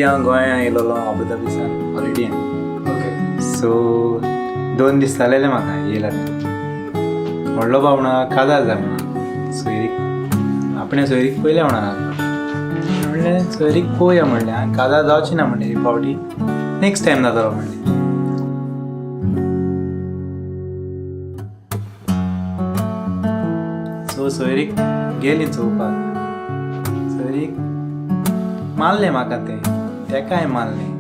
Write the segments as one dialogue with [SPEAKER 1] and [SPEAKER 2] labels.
[SPEAKER 1] हांव गोंया येयलेलो अबुधाबीसान हॉलिडेन.
[SPEAKER 2] Okay.
[SPEAKER 1] So 2 दीस जालेले म्हाका येयला. व्हडलो भाव म्हणा काजार जाय म्हणा सोयरीक, आपणे सोयरीक पयल्या म्हणा. म्हणलें सोयरीक पळोवया म्हणलें, हांवें काजार जावची ना म्हणलें ही फावटी, नेक्स्ट टायम जातलो म्हणलें. सो सोयरीक गेली चोवपाक. सोयरीक मारलें म्हाका तें, तेकाय मारलें.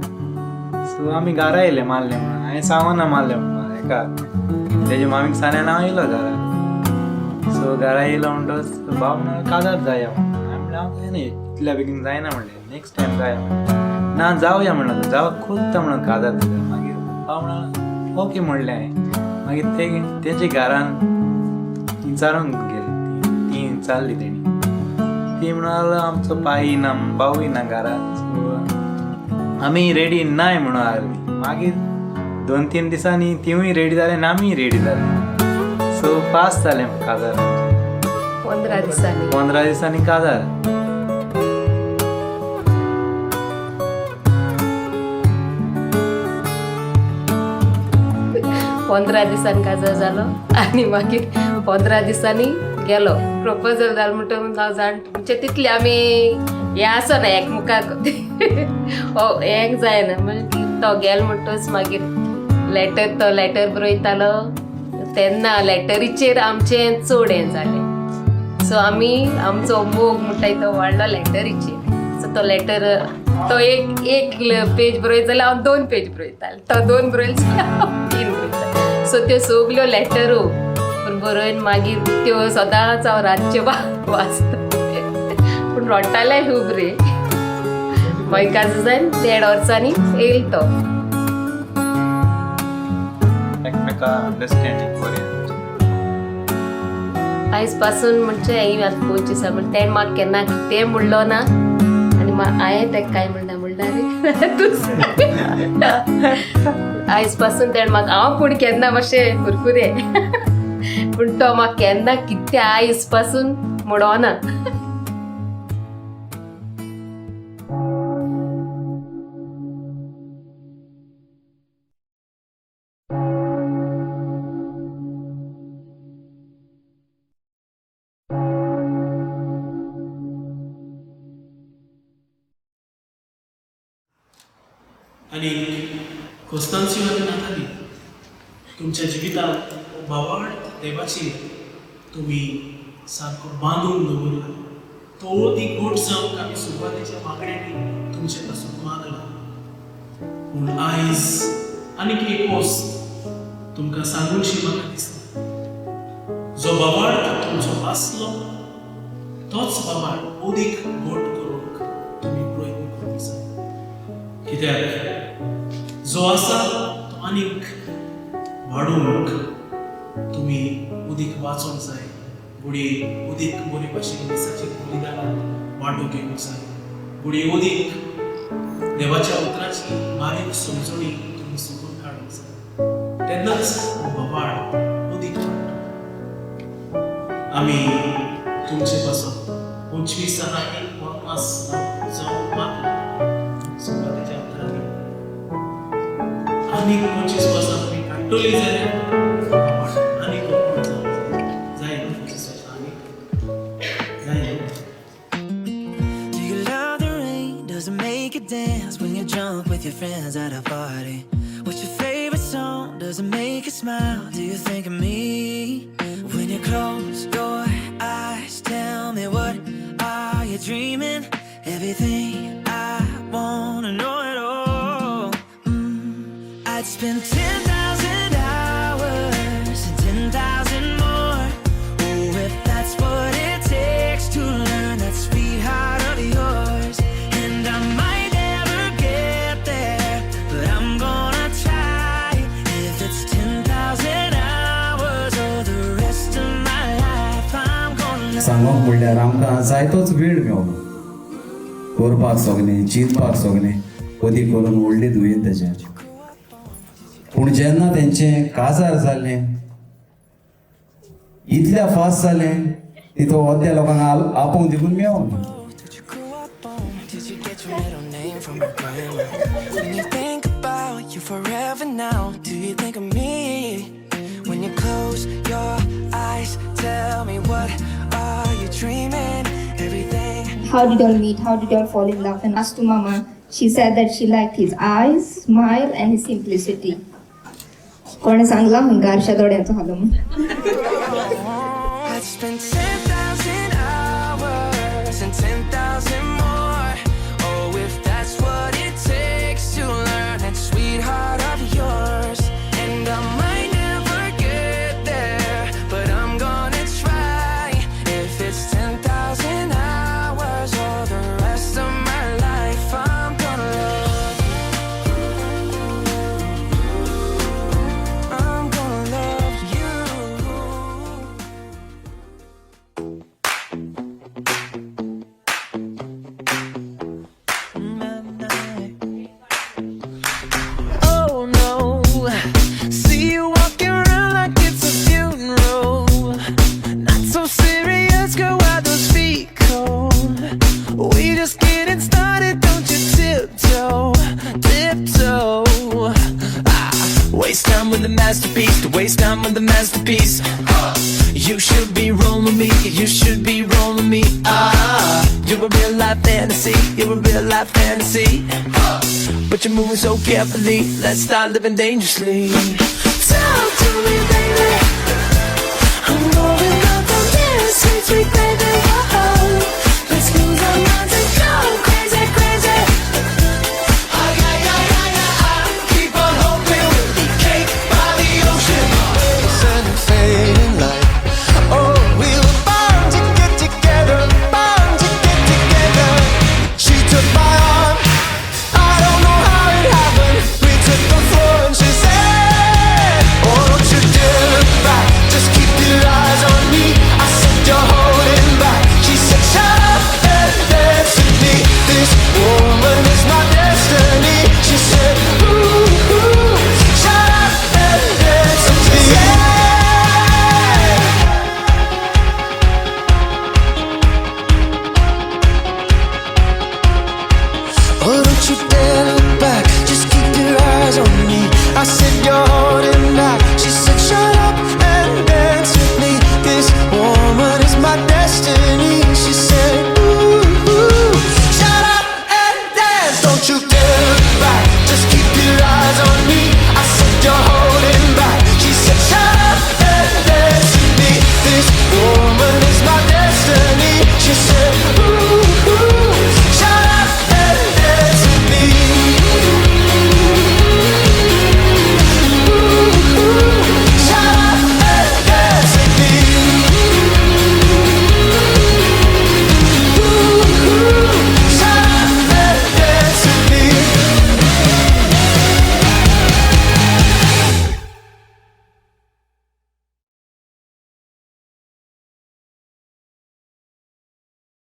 [SPEAKER 1] सो आमी घरा येयले मारलें म्हणून. हांवें सांगना मारलें म्हणून हेका, तेजे मामीक सांगलें, हांव येयलो घरा. सो घरा येयलो म्हणटच भाव म्हणून काजार जाया म्हणून. हांवें म्हणलें हांव जायना, इतल्या बेगीन जायना म्हणलें, नेक्स्ट टायम जाया म्हणलें. ना जावया म्हणलं, जावं कोत्ता म्हणून काजार तुका. मागीर भाव म्हणून ओके म्हणलें हांवें. मागीर ते तेजे घरान विचारूंक गेली ती, ती विचारली तेणी, ती म्हणाल आमचो पाय ना, भावूय ना घरा, सो आमी रेडी नाय म्हणून आहली. मागीर 2-3 दिसांनी तिवूय रेडी जाले आनी आमीय रेडी जाले. सो फास्ट जालें काजार आमचें.
[SPEAKER 3] 15 दिसांनी.
[SPEAKER 1] 15 दिसांनी काजार.
[SPEAKER 3] 15 दिसान काजार जालो आनी मागीर 15 दिसांनी गेलो. प्रपोजल जालो म्हणटकच हांव जाण म्हणजे तितले आमी हें आसना एकमुखाक हेंक जायना. म्हणजे तो गेलो म्हणटच मागीर लेटर, तो लेटर बरयतालो तेन्ना लेटरीचेर आमचें चड हें जालें. सो आमी आमचो मोग म्हणटाय तो वाडलो लेटरीचेर. सो तो लेटर, तो एक एक पेज बरयत जाल्यार हांव दोन पेज बरयतालें, तो दोन बरयले जाल्यार हांव तीन बरयतालें. सो त्यो सगल्यो लेटरो पूण बरोवन मागीर त्यो सदांच हांव रातच्यो वाचतालें, पूण रडटालें खूब रे. मागीर काजू जावन देड वर्सांनी येयल तो.
[SPEAKER 1] एकमेका अंडरस्टँडींग बरें आमचें.
[SPEAKER 3] आयज पासून म्हणजे हांवें आतां 25 म्हणटा, तेणें म्हाका केन्ना कितें म्हणलो ना आनी हांवें ताका कांय म्हणना. म्हणना रे तूं. आयज पासून तेणें म्हाका, हांव पूण केन्ना मातशें कुरकुरे, पूण तो म्हाका केन्ना कितें आयज पासून म्हणोना.
[SPEAKER 2] आनी कोस्तांसियो आनी नाताली, तुमच्या जिवितांत भावार्थ देवाचेर तुमी सारको बांदून दवरला, तो अदीक घट जावंक आमी सुरवातेच्या मागण्यांनी तुमचे पासून मागला. पूण आयज आनीक एक वस्त तुमकां सांगूनशी म्हाका दिसता. जो भावार्थ तुमचो आसलो तोच भावार्थ अदीक घट करूंक तुमी प्रयत्न करूंक जाय, कित्याक जो आसा तो आनीक वाडोवंक तुमी उदीक वाचोंक जाय, घडये उदीक बरे भाशेन दिसाचे बलिदानांत वांटो घेवंक जाय, घडये उदीक देवाच्या उतराची बारीक समजणी तुमी सोदून काडूंक जाय. तेन्नाच भावार्थ उदीक वाडटा. आमी तुमचे पासून 25 एक मास जावंक मागला सुरवातेच्या उतरांनी. आनीक 25 वर्सां तुमी काडटली जाल्यार आनीक जाय जाय न्हू? 25 वर्सां आनीक जाय न्हू?
[SPEAKER 4] Do you love the rain? Does it make you dance when you're drunk with your friends at a party? What's your favorite song? Does it make you smile? Do you think of me? When you close your eyes, tell me, what are you dreaming? Everything I wanna know it all. I'd spend 10,000 hours and 10,000 more. Oh, if that's what it takes to learn that sweetheart of yours. And I might never get there, but I'm gonna try. If it's 10,000 hours or the rest of my life, I'm gonna
[SPEAKER 5] सांगप म्हणल्यार आमकां जायतोच वेळ मेवलो करपाक सगलें, चिंतपाक सगलें, अदीक करून व्हडली दुयेंत तेजें. पूण जेन्ना तेंचें काजार जालें, इतल्या फास्ट जालें, तितू अद्या लोकांक आपोवंक देखून मेवना.
[SPEAKER 4] Did you grow up on? Did you get your middle name from When you think about you forever now, do you think of me? When you close your eyes, tell me, what are you dreaming? Everything
[SPEAKER 6] How did y'all meet? How did y'all fall in love? And asked to Mama, she said that she liked his eyes, smile, and his simplicity. कोणें सांगलां खंय आरशा दोळ्यांचो हालो म्हूण.
[SPEAKER 4] I'd spend 10,000 hours and 10,000 more. Oh, if that's what it takes to learn that sweetheart of yours. And I might never get there, but I'm gonna try. If it's 10,000 hours or the rest of my life, I'm gonna love you. I'm gonna love you. Oh no, see you walking around like it's a funeral. Not so serious, girl, why those feet cold? We just getting started, don't you tiptoe, tiptoe. Ah, waste time with the masterpiece, to waste time with the masterpiece. You should be rolling me, you should be rolling me. Ah, you're a real life fantasy, you're a real life fantasy. But you're moving so carefully, let's start living dangerously. Talk to me, baby. I'm going up on this, sweet, sweet baby.